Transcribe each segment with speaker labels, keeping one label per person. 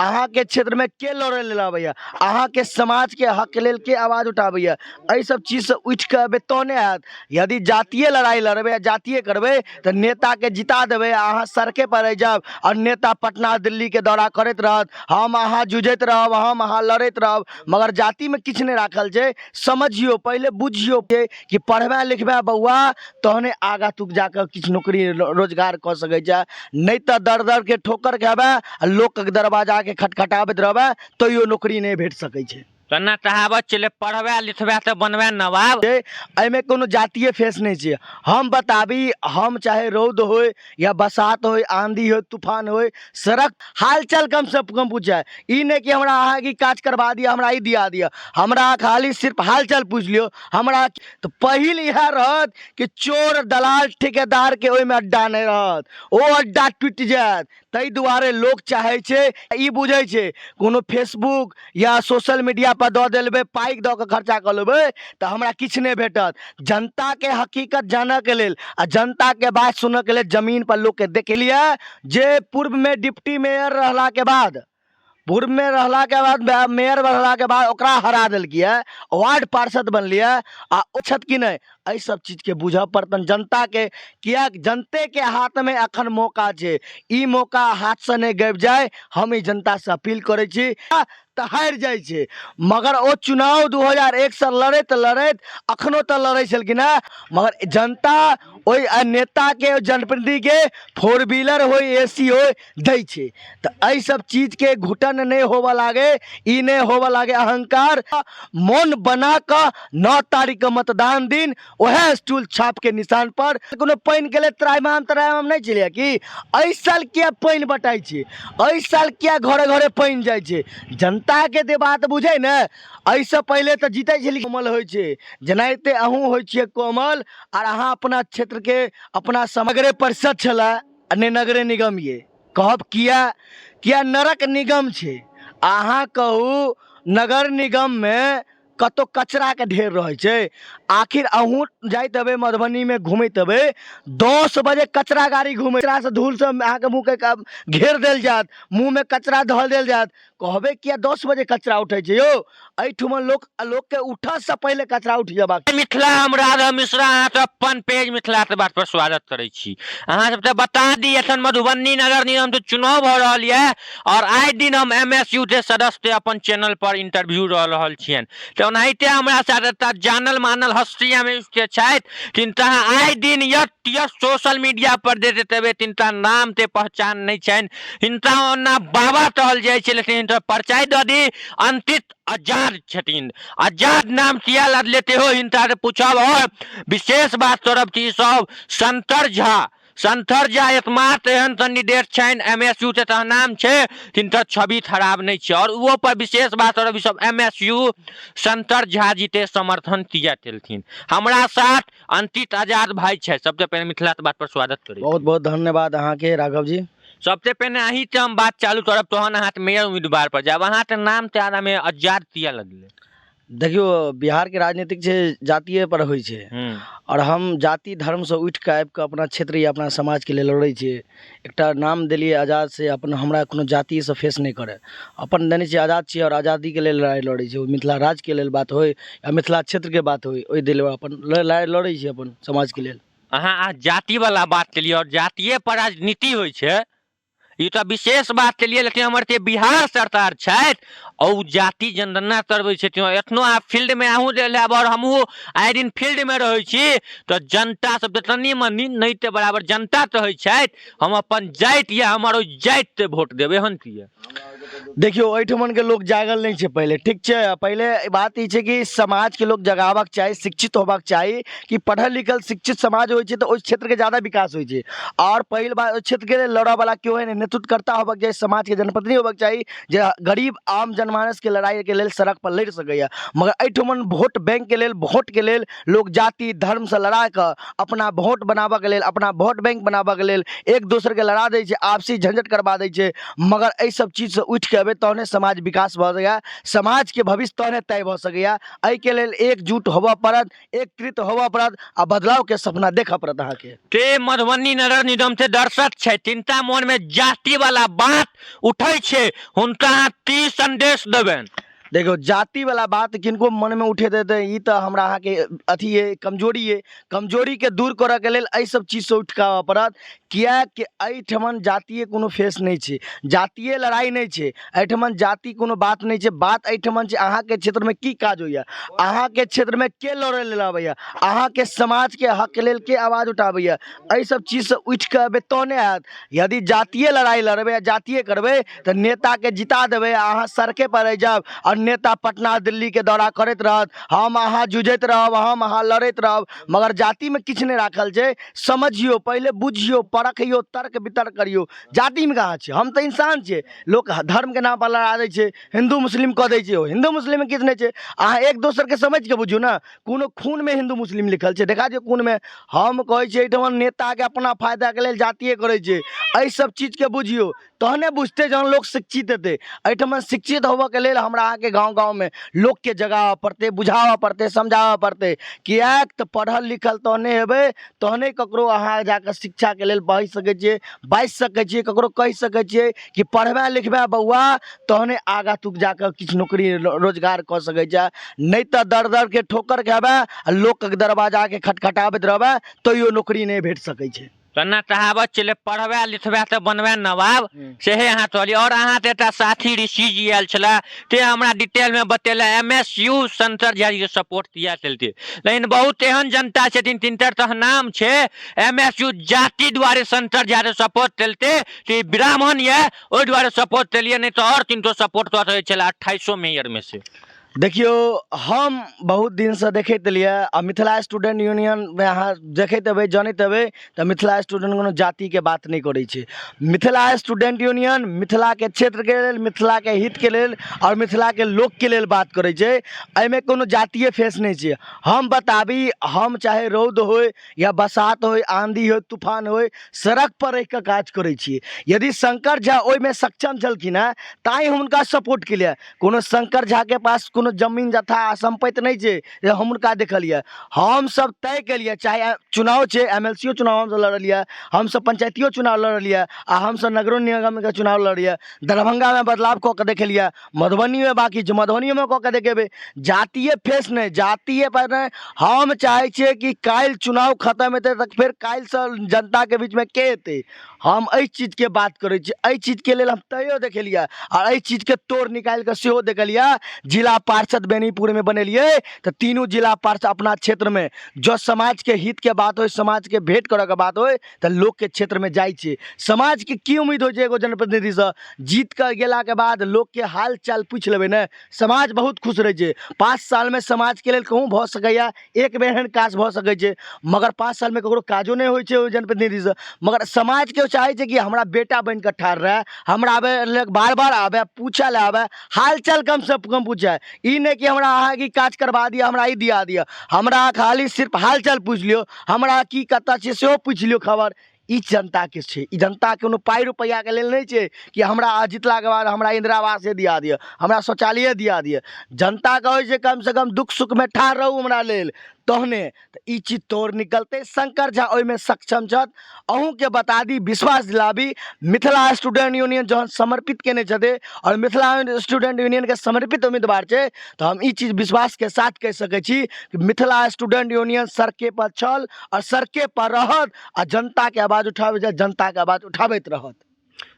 Speaker 1: अहाँके क्षेत्रमे के लड़ै लेल अबैए, अहाँके समाजके हकके लेल के आवाज उठाबैए? एहि सब चीजसँ उठिके एबै तहने हैत। यदि जातीय लड़ाइ लड़बै आ जातीय करबै तऽ नेताके जिता देबै, अहाँ सड़केपर रहि जायब आओर नेता पटना दिल्लीके दौरा करैत रहत। हम अहाँ जूझैत रहब, हम अहाँ लड़ैत रहब, मगर जातिमे किछु नहि राखल छै। समझियौ, पहिले बुझियौ कि पढ़बै लिखबै बौआ, तहने आगाँ तू जाकऽ किछु नौकरी रोजगार कऽ सकै छै। नहि तऽ दर दरके ठोकर खेबै आ लोकके दरवाजाके खटखटाबैत रहबै, तैयो नौकरी नहि भेट सकै छै।
Speaker 2: तना कहावत चले, पढ़बै लिखबै तऽ बनबै नवाब।
Speaker 1: एहिमे कोनो जातीय फेस नहि छै। हम बताबी, हम चाहे रौद होय या बसात होय, आंधी होय, तूफान होय, सड़क हालचाल कमसँ कम पूछै। ई नहि कि हमरा अहाँ ई काज करबा दिअ, हमरा ई दिया दिअ। हमरा खाली सिर्फ हालचाल पूछि लियौ हमरा। तऽ पहिल इएह रहत कि चोर दलाल ठेकेदारके ओहिमे अड्डा नहि रहत, ओ अड्डा टूटि जायत। ताहि दुआरे लोक चाहै छै, ई बुझै छै कोनो फेसबुक या सोशल मीडियापर दऽ देलबै, पाइ दऽ कऽ खर्चा कऽ लेबै तऽ हमरा किछु नहि भेटत। जनताके हकीकत जानऽके लेल आ जनताके बात सुनऽके लेल जमीनपर लोकके देखलियै जे पूर्वमे डिप्टी मेयर रहलाके बाद, पूर्वमे रहलाके बाद, मेयर रहलाके बाद ओकरा हरा देलकै, वार्ड पार्षद बनलियै आ ओ छथि कि नहि। एहि सब चीजके बुझऽ पड़तनि जनताके, किएक जनतेके हाथमे एखन मौका छै। ई मौका हाथसँ नहि गबि जाय, हम ई जनतासँ अपील करै छी। तऽ हारि जाइ छै, मगर ओ चुनाव 2001सँ लड़ैत लड़ैत अखनो तऽ लड़ै छलखिन हेँ, मगर जनता ओहि नेताके, ओहि जनप्रतिनिधिके फोर व्हीलर होइ, ए सी होइ, दै छै। तऽ एहि सब चीजके घुटन नहि होबऽ लागै, ई नहि होबऽ लागै अहंकार। मोन बना कऽ 9 तारीखके मतदान दिन वएह स्टूल छापके निशान पर। कोनो पानि गेलै त्राहिमाम त्राहिमाम नहि छलैए कि एहि साल किया पानि बटाइ छै, एहि साल किया घरे घरे पानि जाइ छै? जनताके जे बात बुझै ने। एहिसँ पहिले तऽ जीतै छलै। कोमल होइ छै, जेनाहिते अहूँ होइ छियै कोमल, आर अहाँ अपना क्षेत्रके अपना समग्रे परिषद छलै आ नहि नगरे निगम। ये कहब किया किया नरक निगम छै। अहाँ कहू, नगर निगममे कतहु कचराके ढेर रहै छै? आखिर अहूँ जाइत हेबै मधुबनीमे, घुमैत हेबै, 10 बजे कचरा गाड़ी घुमै, कचरासँ धूलसँ अहाँके मुँहके घेर देल जायत, मुँहमे कचरा धऽ देल जायत। कहबै किया 10 बजे कचरा उठै छै यौ? एहिठुमा लोक लोकके उठऽसँ पहिले कचरा उठि जेबाक।
Speaker 2: मिथिला, हम राघव मिश्रा अहाँके अपन पेज मिथिला के बात पर स्वागत करै छी। अहाँ सबके बता दी, एखन मधुबनी नगर निगम के चुनाव भऽ रहल यऽ और आइ दिन हम एम एस यू के सदस्य अपन चैनल पर इंटरव्यू दऽ रहल छियनि। तऽ ओनाहिते हमरा साथ एकटा जानल मानल हस्ती एम एस के छथि, तिनका आइ दिन यत यत सोशल मीडिया पर दे देते तिनका नाम के पहचान नहि छनि। हिनका ओना बाबा कहल जाइ छै, लेकिन हिनकर परिचय दऽ दी, अंकित आजाद छथिन। आजाद नाम किया लदले तेहो हिनका से पूछब। और विशेष बात करब कि सब शंकर झा, शंकर झा एकमात्र एहन कैंडिडेट छनि एम एस यू के तह नाम छै, तिनकर छवि खराब नहि छै। और ओहो पर विशेष बात करब, ई सब M S U Shankar Jha ji के समर्थन किया केलखिन। हमरा साथ अंकित आजाद भाई छै। सबसे पहिले मिथिला के बात पर स्वागत करै।
Speaker 1: बहुत बहुत धन्यवाद अहाँके राघव जी।
Speaker 2: सबसे पहिने अहीं से हम बात चालू करब, तहन अहाँ मेयर उम्मीदवार पर जायब। अहाँके नाम के आगाँ में आजाद किया लगलै?
Speaker 1: देखियौ, बिहारके राजनीतिक छै जातिए पर होइ छै, आओर हम जाति धर्मसँ उठि कऽ आबि कऽ अपना क्षेत्र या अपना समाजके लेल लड़ै छियै। एकटा नाम देलियै आजाद, से अपन हमरा कोनो जातिसँ फेस नहि करय। अपन देने छियै, आजाद छियै आओर आजादीके लेल लड़ाइ लड़ै छियै। ओ मिथिला राज्यके लेल बात होइ या मिथिला क्षेत्रके बात होइ, ओहि लेल अपन लड़ाइ लड़ै छियै अपन समाजके लेल।
Speaker 2: अहाँ आज जाति वाला बात केलियै और जातिए पर राजनीति होइ छै, ई तऽ विशेष बात केलियै। लेकिन हमर जे बिहार सरकार छथि, ओ जाति जनगणना करबै छथिन। एखनो अहाँ फील्डमे अहूँ गेल हैब आओर हमहूँ आइ दिन फील्डमे रहै छी, तऽ जनता सब तऽ तनी मनी नहि तऽ बराबर जनता कहै छथि, हम अपन जाति या हमर ओहि जातिके वोट देबै। एहन किया?
Speaker 1: देखियौ, एहिठमनके लोक जागल नहि छै पहिले, ठीक छै? पहिले बात ई छै कि समाजके लोक जगाबक चाही, शिक्षित होबाक चाही, कि पढ़ल लिखल शिक्षित समाज होइ छै तऽ ओहि क्षेत्रके ज्यादा विकास होइ छै। आओर पहिल बात, ओहि क्षेत्रके लेल लड़ऽवला केओ है नहि, नेतृत्वकर्ता होबाक चाही, समाजके जनप्रतिनिधि होबाक चाही, जे गरीब आम जनमानसके लड़ाइके लेल सड़कपर लड़ि सकैए। मगर एहिठमन वोट बैंकके लेल, वोटके लेल लोक जाति धर्मसँ लड़ा कऽ अपना वोट बनाबऽके लेल, अपना वोट बैंक बनाबऽके लेल एक दोसरके लड़ा दै छै, आपसी झंझट करबा दै छै। मगर एहि सब चीजसँ उठिके उठिके अयबै तहने समाज विकास भऽ सकैए, समाजके भविष्य तहने तय भऽ सकैए। एहिके लेल एकजुट होबऽ पड़त, एकत्रित होबऽ पड़त आ बदलावके सपना देखऽ पड़त अहाँके।
Speaker 2: ते मधुबनी नगर निगम से दर्शक छै तिनका मन में जाति वाला बात उठै छै, हुनका अहाँ की संदेश देबनि?
Speaker 1: देखियौ, जातिवला बात किनको मनमे उठेतै तऽ ई तऽ हमरा अहाँके अथी अइ, कमजोरी अइ। कमजोरीके दूर करऽके लेल एहि सब चीजसँ उठिकऽ आबऽ पड़त, किएकि एहिठमन जातीय कोनो फेस नहि छै, जातीय लड़ाइ नहि छै एहिठमन, जाति कोनो बात नहि छै। बात एहिठमन छै अहाँके क्षेत्रमे की काज होइए, अहाँके क्षेत्रमे के लड़ै लेल अबैए, अहाँके समाजके हकके लेल के आवाज उठाबैए। एहि सब चीजसँ उठिकऽ एबै तहने हैत। यदि जातीय लड़ाइ लड़बै आ जातीय करबै तऽ नेताके जिता देबै आ अहाँ सड़केपर रहि जायब आओर नेता पटना दिल्लीके दौरा करैत रहत, हम अहाँ जूझैत रहब, हम अहाँ लड़ैत रहब, मगर जातिमे किछु नहि राखल छै। समझियौ, पहिले बुझियौ, परखियौ, तर्क वितर्क करियौ, जातिमे कहाँ छै? हम तऽ इंसान छियै। लोक धर्मके नामपर लड़ा दै छै, हिन्दू मुस्लिम कऽ दै छै। हिन्दू मुस्लिममे किछु नहि छै, अहाँ एक दोसरके समझिके बुझियौ ने। कोनो खूनमे हिन्दू मुस्लिम लिखल छै? देखा दियौ खूनमे। हम कहै छियै एहिठमा नेताके अपना फायदाके लेल जातिए करै छै। एहि सब चीजके बुझियौ, तहने बुझतै जहन लोक शिक्षित हेतै। एहिठमा शिक्षित होबऽके लेल हमरा अहाँके गाँव गाँवमे लोकके जगाबऽ पड़तै, बुझाबऽ पड़तै, समझाबऽ पड़तै। किएक तऽ पढ़ल लिखल तहने हेबै, तहने ककरो अहाँ जाकऽ शिक्षाके लेल बहि सकै छियै, बाजि सकै छियै, ककरो कहि सकै छियै कि पढ़बै लिखबै बौआ, तहने आगाँ तू जाकऽ किछु नौकरी रोजगार कऽ सकै छै। नहि तऽ दर दरके ठोकर खेबै आ लोकके दरवाजाके खटखटाबैत रहबै, तैयो नौकरी नहि भेट सकै छै।
Speaker 2: तेना कहावत छलै, पढ़बै लिखबै तऽ बनबै नवाब, सेहे अहाँ कहलियै। आओर अहाँके एकटा साथी ऋषि जी आयल छलै, ते हमरा डिटेलमे बतेला M S U Shankar Jha जीके सपोर्ट किया केलकै। लेकिन बहुत एहन जनता छथिन तिनकर तऽ नाम छै एम एस यू जाति दुआरे शंकर झाके सपोर्ट केलकै कि ब्राह्मण यऽ, ओहि दुआरे सपोर्ट केलियै, नहि तऽ आओर किनको सपोर्ट कऽ सकै छलै 28 मेयरमे से।
Speaker 1: देखियौ, हम बहुत दिनसँ देखैत एलियै आ मिथिला स्टूडेंट यूनियनमे अहाँ देखैत हेबै, जनैत हेबै, तऽ मिथिला स्टूडेंट कोनो जातिके बात नहि करै छै। मिथिला स्टूडेंट यूनियन मिथिलाके क्षेत्रके लेल, मिथिलाके हितके लेल आओर मिथिलाके लोकके लेल बात करै छै। एहिमे कोनो जातीय फेस नहि छै। हम बताबी, हम चाहे रौद होइ या बसात होइ, आँधी होइ, तूफान होइ, सड़कपर रहिकऽ काज करै छी। यदि शङ्कर झा ओहिमे सक्षम छलखिन हेँ ताहि हुनका सपोर्ट केलियै। कोनो शङ्कर झाके पास कोनो जमीन जथा आ सम्पत्ति नहि छै जे हम हुनका देखलियै। हमसभ तय केलियै, चाहे चुनाव छै, एम एल सी ओ चुनाव हमसभ लड़लियै, हमसभ पंचायतियो चुनाव लड़लियै आ हमसभ नगरो निगमके चुनाव लड़लियै। दरभंगामे बदलाव कऽ के देखेलियै, मधुबनीमे बाँकी छै, मधुबनियोमे कऽ के देखेबै। जातीय फेस नहि, जातीय पर नहि। हम चाहै छियै कि काल्हि चुनाव खतम हेतै तऽ फेर काल्हिसँ जनताके बीचमे के एतै। हम एहि चीजके बात करै छी, एहि चीजके लेल हम तैयो देखेलियै आ एहि चीजके तोड़ निकालि कऽ सेहो देखेलियै। जिला पार्षद बेनीपुरमे बनेलियै तऽ तीनू जिला पार्षद अपना क्षेत्रमे जँ समाजके हितके बात होइ, समाजके भेँट करऽके बात होइ, तऽ लोकके क्षेत्रमे जाइ छै। समाजके की उम्मीद होइ छै एगो जनप्रतिनिधिसँ? जीत कऽ गेलाके बाद लोकके हाल चाल पूछि लेबै ने, समाज बहुत खुश रहै छै। 5 सालमे समाजके लेल कहूँ भऽ सकैए एक बेर एहन काज भऽ सकै छै, मगर 5 सालमे ककरो काजो नहि होइ छै ओहि जनप्रतिनिधिसँ। मगर समाजके चाहै छै कि हमरा बेटा बनि कऽ ठाढ़ रहए, हमरा आबै लग बार बार आबै, पूछऽ लए आबै, हालचाल कमसँ कम पूछै। ई नहि कि हमरा अहाँ ई काज करबा दिअ, हमरा ई दिया दिअ, हमरा खाली सिर्फ हालचाल पूछि लियौ, हमरा की कतऽ छियै सेहो पूछि लियौ खबर। ई जनताके छै, ई जनता कोनो पाइ रुपैआके लेल नहि छै कि हमरा जितलाके बाद हमरा इन्दिरा आवासे दिया दिअ, हमरा शौचालये दिया दिअ। जनता कहै छै कमसँ कम दुःख सुखमे ठाढ़ रहू हमरा लेल, तहने तऽ ई चीज तोड़ निकलतै। शङ्कर झा ओहिमे सक्षम छथि। अहूँके बता दी, विश्वास दिलाबी, मिथिला स्टूडेंट यूनियन जहन समर्पित केने छथि आओर मिथिला स्टूडेंट यूनियनके समर्पित उम्मीदवार छै, तऽ हम ई चीज विश्वासके साथ कहि सकै छी कि मिथिला स्टूडेंट यूनियन सड़केपर छल आओर सड़केपर रहत आ जनताके आवाज उठाबै छै, जनताके आवाज उठाबैत रहत।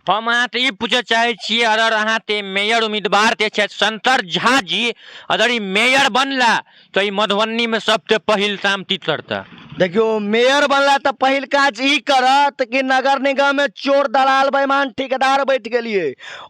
Speaker 2: हम अहाँसँ ई पूछऽ चाहै छी, अगर अहाँके मेयर उम्मीदवार जे छथि शंकर झा जी, अगर ई मेयर बनला तऽ ई मधुबनीमे सबसँ पहिल काम की करता?
Speaker 1: देखियौ, मेयर बनला तऽ पहिल काज ई करत कि नगर निगममे चोर दलाल बेईमान ठेकेदार बैठ गेलियै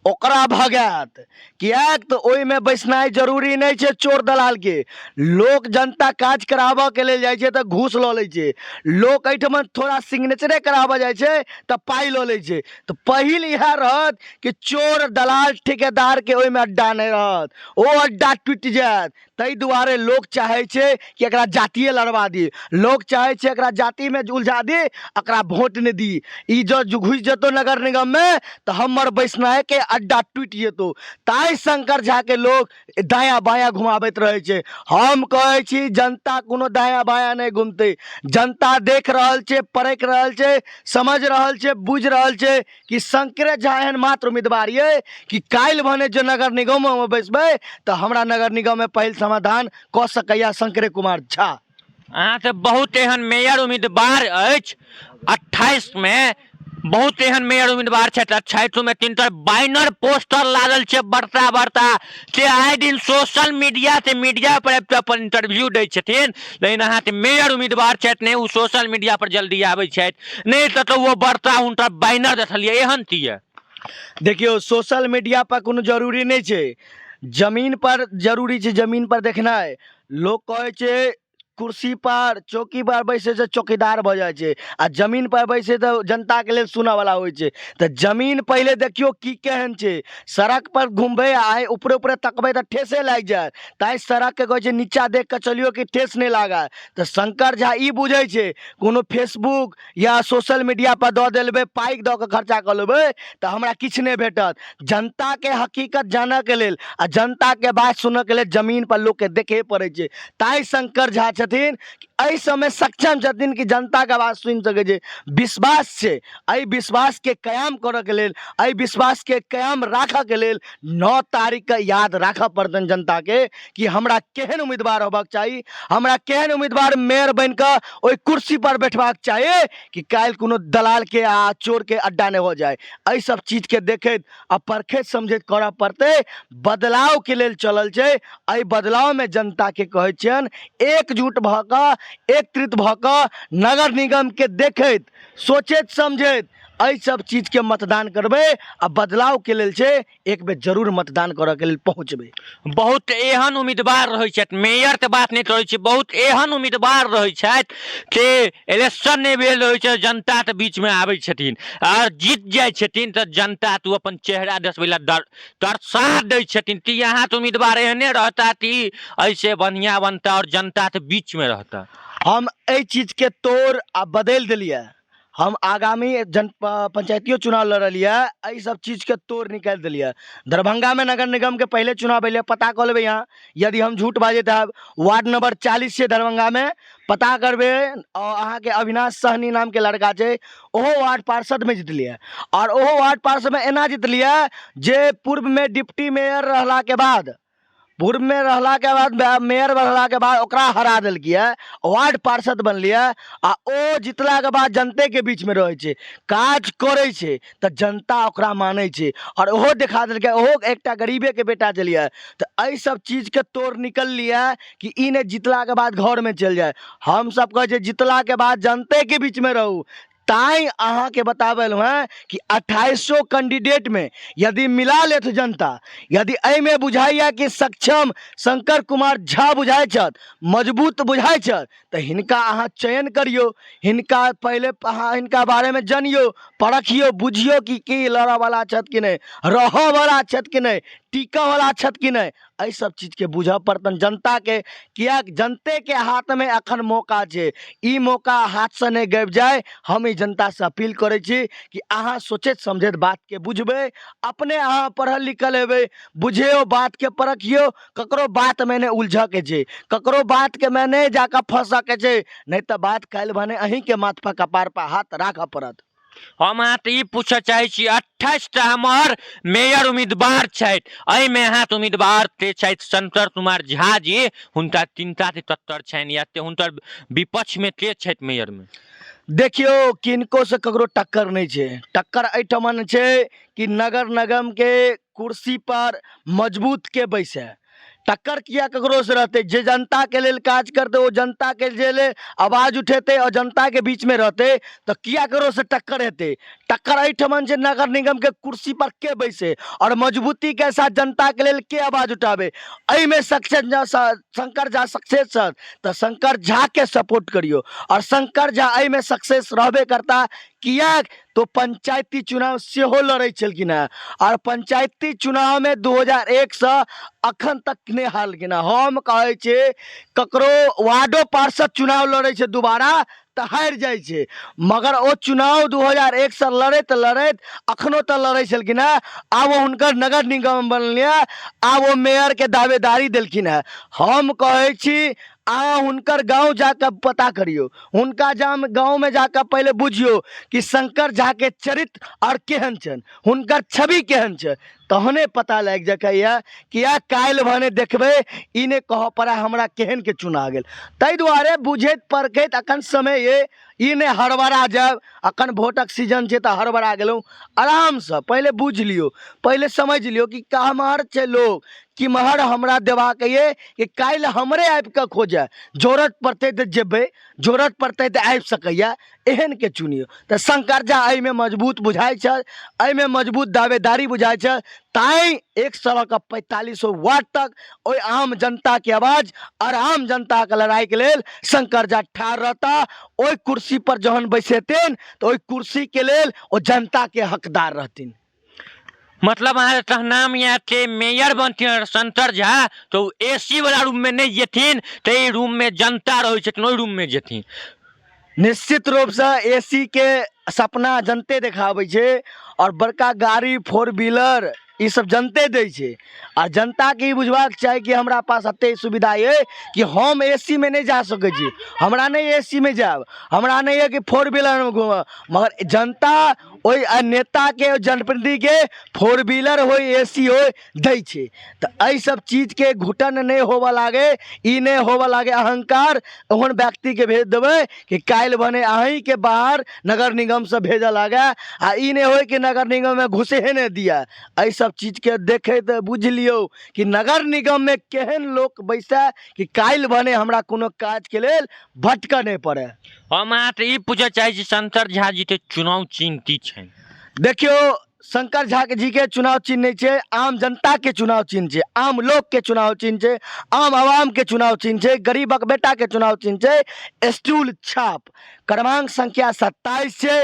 Speaker 1: ओकरा भगायत। किएक तऽ ओहिमे बैसनाइ जरूरी नहि छै चोर दलालके। लोक जनता काज कराबऽके लेल जाइ छै तऽ घूस लऽ लै छै, लोक एहिठमा थोड़ा सिग्नेचरे कराबऽ जाइ छै तऽ पाइ लऽ लै छै। तऽ पहिल इएह रहत कि चोर दलाल ठेकेदारके ओहिमे अड्डा नहि रहत, ओ अड्डा टूटि जायत। ताहि दुआरे लोक चाहै छै कि एकरा जातिए लड़वा दी, लोक चाहै छै एकरा जातिमे उलझा दी, एकरा वोट नहि दी। ई जँ घुसि जेतौ नगर निगममे तऽ हमर बैसनाइके अड्डा टूटि जेतौ। ताहि शंकर झाके लोक दायाँ बायाँ घुमाबैत रहै छै। हम कहै छी जनता कोनो दायाँ बायाँ नहि घुमतै। जनता देख रहल छै, परखि रहल छै, समझि रहल छै, बुझि रहल छै कि शंकरे झा एहन मात्र उम्मीदवार यऽ कि काल्हि भने जे नगर निगममे बैसबै तऽ हमरा नगर निगममे पहिल समाधान कऽ सकैए शंकरे कुमार झा।
Speaker 2: अहाँ तऽ बहुत एहन मेयर उम्मीदवार अछि 28मे, बहुत एहन मेयर उम्मीदवार छथि 28मे, तीनटा बैनर पोस्टर लागल छै बड़का बड़का, से आइ दिन सोशल मीडिया से मीडिया पर आबि कऽ अपन इंटरव्यू दै छथिन, लेकिन अहाँके मेयर उम्मीदवार छथि नहि ओ सोशल मीडिया पर जल्दी आबै छथि, नहि कतहु ओ बड़का हुनकर बैनर देखलियै एहन किए?
Speaker 1: देखियौ, सोशल मीडिया पर कोनो जरूरी नहि छै, जमीन पर जरूरी छै। जमीन पर देखनाइ, लोक कहै छै कुर्सी पर चौकी पर बैसै छै चौकीदार भऽ जाइ छै, आ जमीन पर बैसै तऽ जनताके लेल सुनऽवला होइ छै। तऽ जमीन पहिले देखियौ की केहन छै। सड़क पर घुमबै आ आइ ऊपरे ऊपरे तकबै तऽ ठेसे लागि जायत। ताहि सड़कके कहै छै नीचा देख कऽ चलियौ कि ठेस नहि लागय। तऽ शंकर झा ई बुझै छै कोनो फेसबुक या सोशल मीडिया पर दऽ देलबै, पाइ दऽ कऽ खर्चा कऽ लेबै तऽ हमरा किछु नहि भेटत। जनताके हकीकत जानऽके लेल आ जनताके बात सुनऽके लेल जमीन पर लोकके देखहे पड़ै छै। ताहि शंकर झा छथिन एहि समय सक्षम छथिन कि जनताके आवाज सुनि सकै छै। विश्वास छै, एहि विश्वासके कयाम करऽके लेल, एहि विश्वासके कयाम राखऽके लेल 9 तारीखके याद राखऽ पड़तनि जनताके कि हमरा केहन उम्मीदवार होबाक चाही, हमरा केहन उम्मीदवार मेयर बनिकऽ ओहि कुर्सीपर बैठबाक चाही कि काल्हि कोनो दलालके आ चोरके अड्डा नहि हो जाय। एहि सब चीजके देखैत आ परखैत समझैत करऽ पड़तै। बदलावके लेल चलल छै। एहि बदलावमे जनताके कहै छियनि एकजुट भऽ कऽ, एकत्रित भऽ कऽ नगर निगमके देखैत सोचैत समझैत एहि सब चीजके मतदान करबै आ बदलावके लेल छै एक बेर जरूर मतदान करऽके लेल पहुँचबै।
Speaker 2: बहुत एहन उम्मीदवार रहै छथि, मेयरके बात नहि करै छी, बहुत एहन उम्मीदवार रहै छथि से इलेक्शन नहि भेल रहै छै, जनताके बीचमे आबै छथिन आर जीत जाइ छथिन तऽ जनता तऽ ओ अपन चेहरा देखबै लए डर तरसा दै छथिन कि अहाँके उम्मीदवार एहने रहता कि एहिसँ बढ़िआँ बनता आओर जनताके बीचमे रहता।
Speaker 1: हम एहि चीजके तोड़ आ बदलि देलियै। हम आगामी जन पंचायतियो चुनाव लड़लियै, एहि सब चीजके तोड़ निकालि देलियै। दरभंगामे नगर निगमके पहिले चुनाव भेलै, पता कऽ लेबै अहाँ यदि हम झूठ बाजैत हैब। वार्ड नंबर 40 छै दरभंगामे, पता करबै। अहाँके अविनाश सहनी नामके लड़का छै, ओहो वार्ड पार्षदमे जितलियै आओर ओहो वार्ड पार्षदमे एना जितलियै जे पूर्वमे डिप्टी मेयर रहलाके बाद, पूर्वमे रहलाके बाद मेयर बनलाके बाद ओकरा हरा देलकै, वार्ड पार्षद बनलियै आ ओ जितलाके बाद जनतेके बीचमे रहै छै, काज करै छै तऽ जनता ओकरा मानै छै आओर ओहो देखा देलकै ओहो एकटा गरीबेके बेटा छलियै। तऽ एहि सब चीजके तोड़ निकललियै कि ई नहि जितलाके बाद घरमे चलि जाय। हमसब कहै छियै जितलाके बाद जनतेके बीचमे रहू। ताहि अहाँके बताबे एलहुँ हेँ कि 2800 कैंडिडेटमे यदि मिला लेत जनता, यदि एहिमे बुझाइए कि सक्षम शंकर कुमार झा बुझाइ छथि, मजबूत बुझाइ छथि, तऽ हिनका अहाँ चयन करियौ। हिनका पहिले अहाँ हिनका बारेमे जनियौ, परखियौ, बुझियौ कि की लड़ऽवला छथि कि नहि, रहऽवला छथि कि नहि, टिकऽवला छथि कि नहि। एहि सब चीजके बुझऽ पड़तनि जनताके, किएक जनतेके हाथमे एखन मौका छै। ई मौका हाथसँ नहि गबि जाय। हम ई जनतासँ अपील करै छी कि अहाँ सोचैत समझैत बातके बुझबै। अपने अहाँ पढ़ल लिखल हेबै, बुझियौ बातके, परखियौ। ककरो बातमे नहि उलझऽके छै, ककरो बातके मे नहि जाकऽ फँसऽके छै, नहि तऽ बात काल्हि भने अहीँके माथपर कपारपर हाथ राखऽ पड़त।
Speaker 2: हम अहाँसँ ई पूछऽ चाहै छी, 28टा हमर मेयर उम्मीदवार छथि, एहिमे अहाँके उम्मीदवार के छथि शंकर कुमार झा जी, हुनका किनका से टक्कर छनि या ते हुनकर विपक्षमे के छथि मेयरमे?
Speaker 1: देखियौ, किनको से ककरो टक्कर नहि छै। टक्कर एहिठमन छै कि नगर निगमके कुर्सी पर मजबूत के बैसै। टक्कर किया ककरोसँ रहतै? जे जनताके लेल काज करतै, ओ जनताके जे लेल आवाज उठेतै आओर जनताके बीचमे रहतै, तऽ किया ककरोसँ टक्कर हेतै? टक्कर एहिठमन जे नगर निगम के कुर्सी पर के बैसे और मजबूती के साथ जनता के लेल के आवाज उठावे, एहिमे सक्सेस शंकर झा सक्सेस छथि तऽ शंकर झा के सपोर्ट करियौ। और शंकर झा एहिमे सक्सेस रहबे करता, किएक तो पंचायती चुनाव सेहो लड़ै छलखिन हेँ और पंचायती चुनावमे 2001 सँ अखन तक नहि हारलखिन हेँ। हम कहै छी ककरो वार्डो पार्षद चुनाव लड़ै छै दोबारा तऽ हारि जाइ छै, मगर ओ चुनाव 2001 सँ लड़ैत लड़ैत अखनो तऽ लड़ै छलखिन हेँ। आब ओ हुनकर नगर निगम बनलै, आब ओ मेयरके दावेदारी देलखिन हेँ। हम कहै छी अहाँ हुनकर गाँव जाकऽ पता करियौ, हुनका जाम गाँवमे जाकऽ पहिले बुझियौ कि शंकर झाके चरित्र आओर केहन छनि, हुनकर छवि केहन छै, तहने पता लागि सकैए। किया काल्हि भने देखबै ई नहि कहऽ पड़ै हमरा केहनके चुना गेल। ताहि दुआरे बुझैत परखैत अखन समय अइ, ई नहि हड़बड़ा जायब। अखन भोटक सीजन छै तऽ हड़बड़ा गेलहुँ, आरामसँ पहिले बुझि लियौ, पहिले समझि लियौ कि केम्हर छै लोक, किम्हर हमरा देबाक अइ कि काल्हि हमरे आबिकऽ खोजए, जरूरत पड़तै तऽ जेबै, जरूरत पड़तै तऽ आबि सकैए, एहनके चुनियौ। तऽ शंकर झा एहिमे मजबूत बुझाइ छै, एहिमे मजबूत दावेदारी बुझाइ छै, तैँ 1 लऽ कऽ 45 वार्ड तक ओहि आम जनताके आवाज आओर आम जनताके लड़ाइके लेल शंकर झा ठाढ़ रहता। ओहि कुर्सीपर जहन बैसेथिन तऽ ओहि कुर्सीके लेल ओ जनताके हकदार रहथिन।
Speaker 2: मतलब अहाँ कहनाम यऽ कि मेयर बनथिन अगर शंकर झा तऽ ओ ए सी वाला रूममे नहि जेथिन, तऽ ई रूममे जनता रहै छथिन ओहि रूममे जेथिन।
Speaker 1: निश्चित रूपसँ ए सी के सपना जनते देखाबै छै आओर बड़का गाड़ी फोर व्हीलर ई सब जनते दै छै। आ जनताके ई बुझबाक चाही कि हमरा पास एतेक सुविधा अइ कि हम ए सी मे नहि जा सकै छी, हमरा नहि ए सी मे जायब, हमरा नहि यऽ कि फोर व्हीलरमे घूमब, मगर जनता ओहि नेताके ओहि जनप्रतिनिधिके फोर व्हीलर होइ ए सी होइ दै छै। तऽ एहि सब चीजके घुटन नहि होबऽ लागै, ई नहि होबऽ लागै अहंकार, ओहन व्यक्तिके भेज देबै कि काल्हि भने अहीँके बाहर नगर निगमसँ भेजऽ लागै आ ई नहि होइ कि नगर निगममे घुसहे नहि दिए। एहि सब चीजके देखैत बुझि लियौ कि नगर निगममे केहन लोक बैसै कि काल्हि भने हमरा कोनो काजके लेल भटकऽ नहि पड़ै।
Speaker 2: हम अहाँसँ ई पूछऽ चाहै छी शंकर झा जीके चुनाव चिन्ह की छनि?
Speaker 1: देखियौ, शंकर झा जी के चुनाव चिन्ह नहि छै, आम जनताके चुनाव चिन्ह छै, आम लोकके चुनाव चिन्ह छै, आम आवामके चुनाव चिन्ह छै, गरीबक बेटाके चुनाव चिन्ह छै, स्टूल छाप क्रमांक संख्या 27 छै।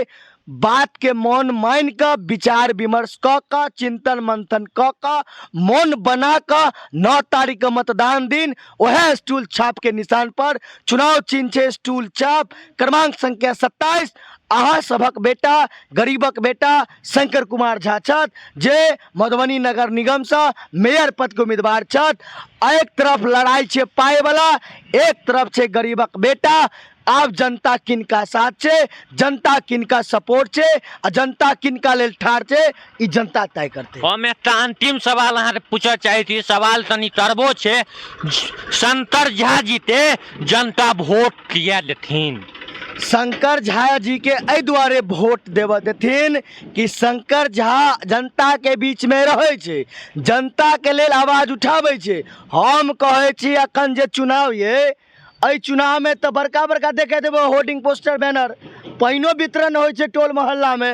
Speaker 1: बातके मोन मानि कऽ विचार विमर्श कऽ कऽ चिंतन मंथन कऽ कऽ मोन बना कऽ 9 तारीखके मतदान दिन वएह स्टूल छापके निशान पर चुनाव चिन्ह छै स्टूल छाप क्रमांक संख्या 27। अहाँ सभक बेटा गरीबक बेटा शंकर कुमार झा छथि जे मधुबनी नगर निगमसँ मेयर पदके उम्मीदवार छथि। एक तरफ लड़ाइ छै पाइवला, एक तरफ छै गरीबक बेटा। आब जनता किनका साथ छै, जनता किनका सपोर्ट छै आ जनता किनका लेल ठाढ़ छै, ई जनता तय करतै।
Speaker 2: हम एकटा अंतिम सवाल अहाँके पूछऽ चाहै छी, सवाल तनी करबो छै, शंकर झा जीते जनता वोट किया देथिन?
Speaker 1: शंकर झा जी के एहि दुआरे वोट देबऽ देथिन कि शंकर झा जनताके बीचमे रहै छै, जनताके लेल आवाज उठाबै छै। हम कहै छी अखन जे चुनाव ये, एहि चुनावमे तऽ बड़का बड़का देखै देबै होर्डिंग पोस्टर बैनर, पानिओ वितरण होइ छै टोल मोहल्लामे।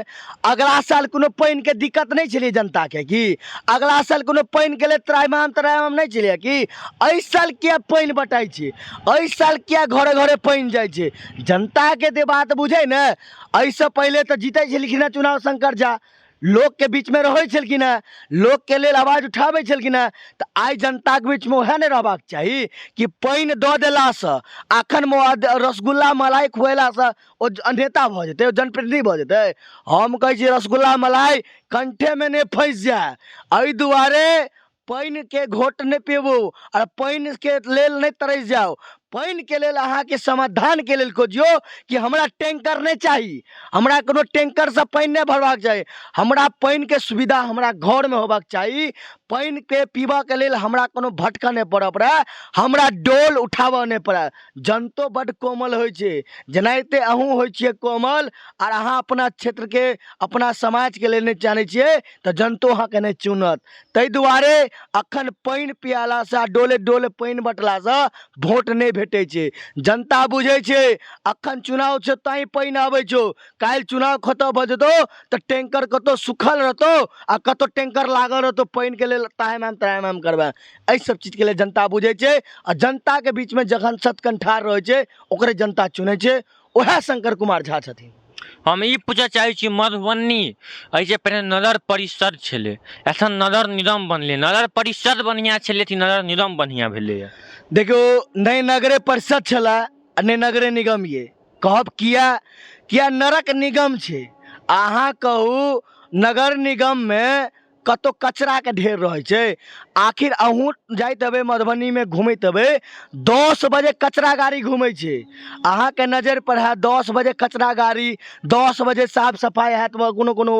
Speaker 1: अगला साल कोनो पानिके दिक्कत नहि छलै जनताके की? अगला साल कोनो पानिके लेल त्राहिमाम त्राहिमाम नहि छलैए की? एहि साल किया पानि बटाइ छै, एहि साल किया घरे घरे पानि जाइ छै? जनताके जे बात बुझै ने। एहिसँ पहिले तऽ जीतै छलखिन हेँ चुनाव शंकर झा, लोकके बीचमे रहै छलखिन हेँ, लोकके लेल आवाज उठाबै छलखिन हेँ, तऽ आइ जनताके बीचमे वएह ने रहबाक चाही कि पानि दऽ देलासँ अखन रसगुल्ला मलाई खुएलासँ ओ नेता भऽ जेतै, ओ जनप्रतिनिधि भऽ जेतै? हम कहै छी रसगुल्ला मलाई कंठेमे नहि फँसि जाय, एहि दुआरे पानिके घोट नहि पीबू आओर पानिके लेल नहि तरसि जाउ। पानिके लेल अहाँके समाधानके लेल खोजियौ कि हमरा टैंकर नहि चाही, हमरा कोनो टैंकरसँ पानि नहि भरबाक चाही, हमरा पानिके सुविधा हमरा घरमे होबाक चाही। पानिके पीबऽके लेल हमरा कोनो भटकऽ नहि पड़ऽ पड़ै, हमरा डोल उठाबऽ नहि पड़ै। जनतो बड्ड कोमल होइ छै, जेनाहिते अहूँ होइ छियै कोमल, आर अहाँ अपना क्षेत्रके अपना समाजके लेल नहि जानै छियै तऽ जनतो अहाँके नहि चुनत। ताहि दुआरे अखन पानि पियालासँ आ डोले डोले पानि बँटलासँ भोट नहि भेट। भेटै छै। जनता बुझै छै अखन चुनाव छै तैँ पानि आबै छौ, काल्हि चुनाव खतम भऽ जेतौ तऽ टैंकर कतहु सुखल रहतौ आ कतहु टैंकर लागल रहतौ पानिके लेल त्राहि माम त्राहि माम करबै। एहि सब चीजके लेल जनता बुझै छै आ जनताके बीचमे जखन सतकंठार रहै छै ओकरे जनता चुनै छै, उएह शंकर कुमार झा छथिन।
Speaker 2: हम ई पूछऽ चाहै छी, मधुबनी एहिसँ पहिने नगर परिषद छलै, एखन नगर निगम बनलै, नगर परिषद बढ़िआँ छलै कि नगर निगम बढ़िआँ भेलैए?
Speaker 1: देखियौ, नहि नगरे परिषद छलै आ नहि नगरे निगम। ये कहब किया किया नरक निगम छै। अहाँ कहू, नगर निगममे कतहु कचराके ढेर रहै छै। आखिर अहूँ जाइत हेबै मधुबनीमे, घुमैत हेबै, 10 बजे कचरा गाड़ी घुमै छै, अहाँके नजरिपर हैत 10 बजे कचरा गाड़ी, 10 बजे साफ सफाइ हैत, कोनो कोनो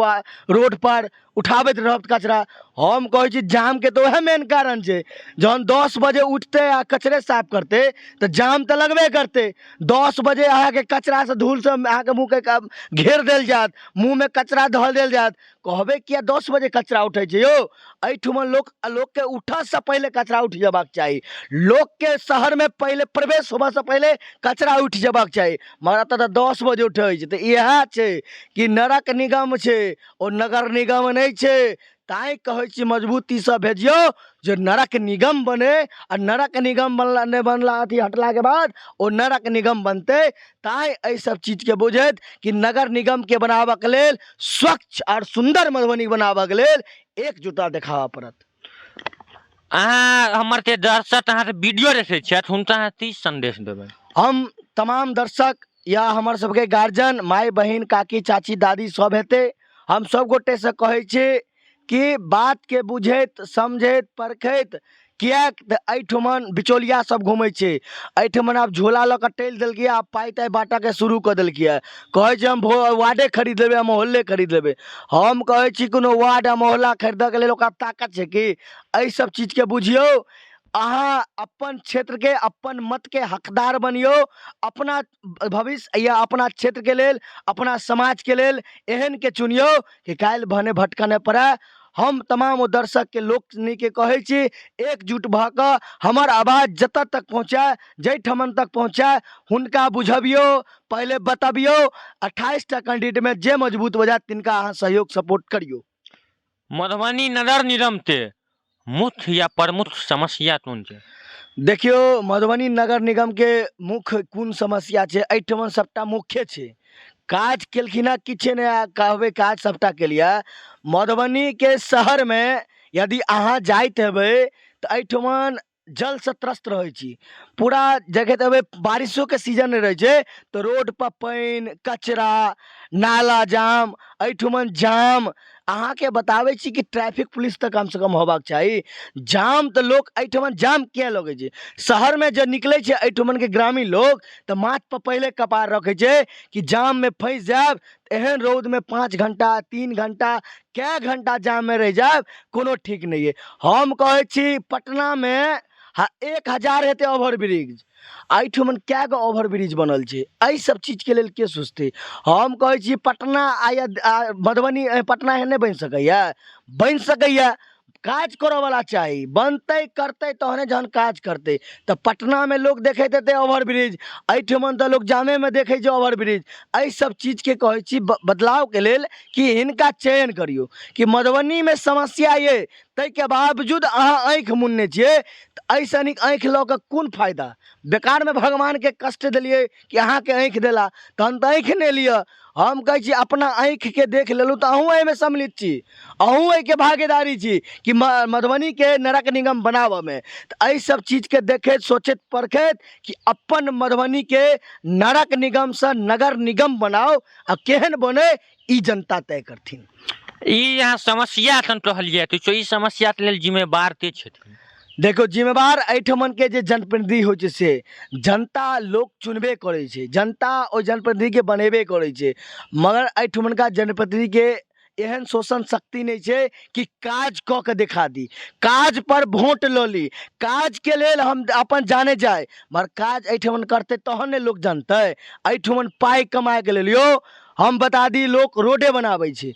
Speaker 1: रोडपर उठाबैत रहत कचरा। हम कहै छी जामके तऽ उएह मेन कारण छै। जहन 10 बजे उठतै आ कचरे साफ करतै तऽ जाम तऽ लगबे करतै। 10 बजे अहाँके कचरासँ धूलसँ अहाँके मुँहके घेर देल जायत, मुँहमे कचरा धऽ देल जायत। कहबै किया 10 बजे कचरा उठै छै यौ? एहिठुमा लोकके उठऽसँ पहिले कचरा उठि जेबाक चाही, लोकके शहरमे पहिले प्रवेश होबऽसँ पहिले कचरा उठि जेबाक चाही, मगर एतऽ तऽ 10 बजे उठै छै। तऽ इएह छै कि नरक निगम छै, ओ नगर निगम नहि छै। ताँय कहै छी मजबूतीसँ भेजियौ जे नरक निगम बने, आ नरक निगम बनला नहि बनला अथी हटलाके बाद ओ नरक निगम बनतै। ताँय एहि सब चीजके बुझैत कि नगर निगमके बनाबऽके लेल, स्वच्छ आर सुन्दर मधुबनी बनाबऽके लेल एकजुटता देखाबऽ पड़त।
Speaker 2: अहाँ हमर जे दर्शक अहाँके वीडियो देखै छथि, हुनका अहाँ की संदेश देबै?
Speaker 1: हम तमाम दर्शक या हमर सबके गार्जियन, माय बहिन, काकी, चाची, दादी सब हेतै, हम सब गोटेसँ कहै छी कि बातके बुझैत समझैत परखैत, किएक तऽ एहिठुमन बिचौलिया सब घुमै छै। एहिठुमन आब झोला लऽ कऽ टलि देलकै, आब पाइ ताइ बाँटऽके शुरू कऽ देलकै। कहै छै हम वार्डे खरीद लेबै, हम मोहल्ले खरीद लेबै। हम कहै छी कोनो वार्ड आ मोहल्ला खरीदऽके लेल ओकरा ताकत छै की? एहि सब चीजके बुझियौ, अहाँ अपन क्षेत्रके अपन मतके हकदार बनियौ। अपना भविष्य या अपना क्षेत्रके लेल, अपना समाजके लेल एहनके चुनियौ कि काल्हि भने भटकऽ नहि पड़य। हम तमाम ओ दर्शकके लोकनिके कहै छी, एकजुट भऽ कऽ हमर आवाज जतऽ तक पहुँचय, जाहिठमन तक पहुँचय, हुनका बुझबियौ, पहिले बतबियौ, 28टा कैंडिडेटमे जे मजबूत भऽ जायत तिनका अहाँ सहयोग सपोर्ट करियौ।
Speaker 2: मधुबनी नगर निगमके मुख्य या प्रमुख समस्या कोन छै?
Speaker 1: देखियौ, मधुबनी नगर निगमके मुख्य कोन समस्या छै? एहिठमन सभटा मुख्ये छै। काज केलखिन हँ किछु नहि, आ कहबै काज सभटा केलियै। मधुबनीके शहरमे यदि अहाँ जाइत हेबै तऽ एहिठमन जलसँ त्रस्त रहै छी पूरा। देखैत हेबै बारिशोके सीजन नहि रहै छै तऽ रोडपर पानि, कचरा, नाला जाम, एहिठुमन जाम। अहाँके बताबै छी कि ट्रैफिक पुलिस तऽ कमसँ कम होबाक चाही। जाम तऽ लोक एहिठमन जाम किया लगै छै? शहरमे जे निकलै छै एहिठुमनके ग्रामीण लोक तऽ माथपर पहिले कपार रखै छै कि जाममे फँसि जायब, एहन रौदमे 5 घण्टा, 3 घण्टा, कए घण्टा जाममे रहि जायब, कोनो ठीक नहि अइ। हम कहै छी पटनामे 1000 हेतै ओवर ब्रिज, एहिठुमन कए गो ओवर ब्रिज बनल छै? एहि सब चीजके लेल के सोचतै? हम कहै छी पटना आ या मधुबनी, पटना एहन नहि बनि सकैए? बनि सकैए, काज करऽवला चाही। बनतै करतै तहने, जहन काज करतै तऽ पटनामे लोक देखैत हेतै ओवर ब्रिज, एहिठमन तऽ लोक जामेमे देखै छै ओवर ब्रिज। एहि सब चीजके कहै छी बदलावके लेल कि हिनका चयन करियौ कि मधुबनीमे समस्या अइ ताहिके बावजूद अहाँ आँखि मुनने छियै तऽ एहिसँ नीक आँखि लऽ कऽ कोन फायदा? बेकारमे भगवानके कष्ट देलियै कि अहाँके आँखि देला, तहन तऽ आँखि नहि लिअ। हम कहै छी अपना आँखिके देख लेलहुँ तऽ अहूँ एहिमे सम्मिलित छी, अहूँ एहिके भागीदारी छी कि मधुबनीके नरक निगम बनाबऽमे। तऽ एहि सब चीजके देखैत सोचैत परखैत कि अपन मधुबनीके नरक निगमसँ नगर निगम बनाउ, आ केहन बनै ई जनता तय करथिन।
Speaker 2: ई अहाँ समस्या एखन कहलियै तऽ ई समस्याके लेल जिम्मेवार के छथिन?
Speaker 1: देखियौ, जिम्मेवार एहिठमनके जे जनप्रतिनिधि होइ छै से जनता लोक चुनबे करै छै, जनता ओहि जनप्रतिनिधिके बनेबे करै छै, मगर एहिठमनका जनप्रतिनिधिके एहन शोषण शक्ति नहि छै कि काज कऽ के देखा दी, काज पर वोट लऽ ली, काजके लेल हम अपन जाने जाय, मगर काज एहिठमन करतै तहन ने लोक जनतै। एहिठमन पाइ कमाइके लेल यौ हम बता दी, लोक रोडे बनाबै छै।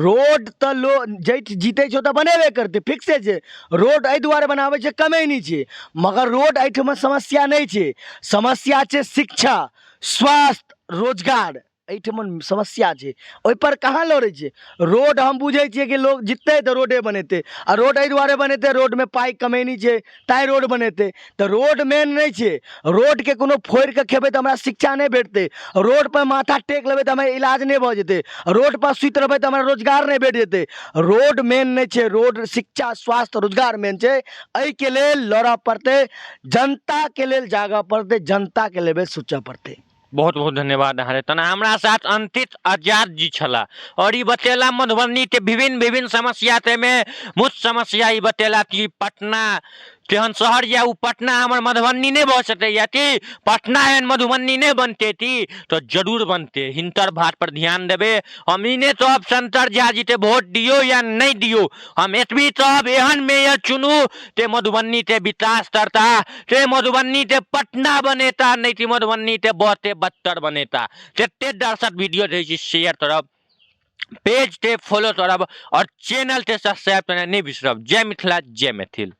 Speaker 1: रोड तऽ लोक जै जीतै छै ओ तऽ बनेबे करतै, फिक्से छै। रोड एहि दुआरे बनाबै छै, कमैनी छै। मगर रोड एहिठमा समस्या नहि छै, समस्या छै शिक्षा, स्वास्थ्य, रोजगार। एहिठमन समस्या छै, ओहिपर कहाँ लड़ै छै? रोड हम बुझै छियै कि लोक जिततै तऽ रोडे बनेतै, आ रोड एहि दुआरे बनेतै, रोडमे पाइ कमैनी छै तैँ रोड बनेतै। तऽ रोड मेन नहि छै। रोडके कोनो फोड़ि कऽ खेबै तऽ हमरा शिक्षा नहि भेटतै, रोडपर माथा टेक लेबै तऽ हमर इलाज नहि भऽ जेतै, रोडपर सुति रहबै तऽ हमरा रोजगार नहि भेट जेतै। रोड मेन नहि छै, रोड शिक्षा, स्वास्थ्य, रोजगार मेन छै। एहिके लेल लड़ऽ पड़तै, जनताके लेल जागऽ पड़तै, जनताके लेवल सोचऽ पड़तै।
Speaker 2: बहुत बहुत धन्यवाद अहाँके। तहन हमरा साथ अंकित आजाद जी छलाह और ई बतेला मधुबनीके विभिन्न विभिन्न समस्या, ताहिमे मुख्य समस्या ई बतेला कि पटना तेहन शहर यऽ, ओ पटना हमर मधुबनी नहि भऽ सकैए कि पटना एहन मधुबनी नहि बनतै की? तऽ जरूर बनतै। हिनकर बातपर ध्यान देबै। हम ई नहि कहब शंकर झा जीके वोट दियौ या नहि दियौ, हम एतबी कहब एहन मेयर चुनू ते मधुबनीके विकास करता, ते मधुबनीके पटना बनेता, नहि कि मधुबनीके बहुते बदतर बनेता। जते दर्शक वीडियो रहै छै शेयर करब, पेजके फॉलो करब और चैनलके सब्सक्राइब करनाइ नहि बिसरब। जय मिथिला, जय मैथिल।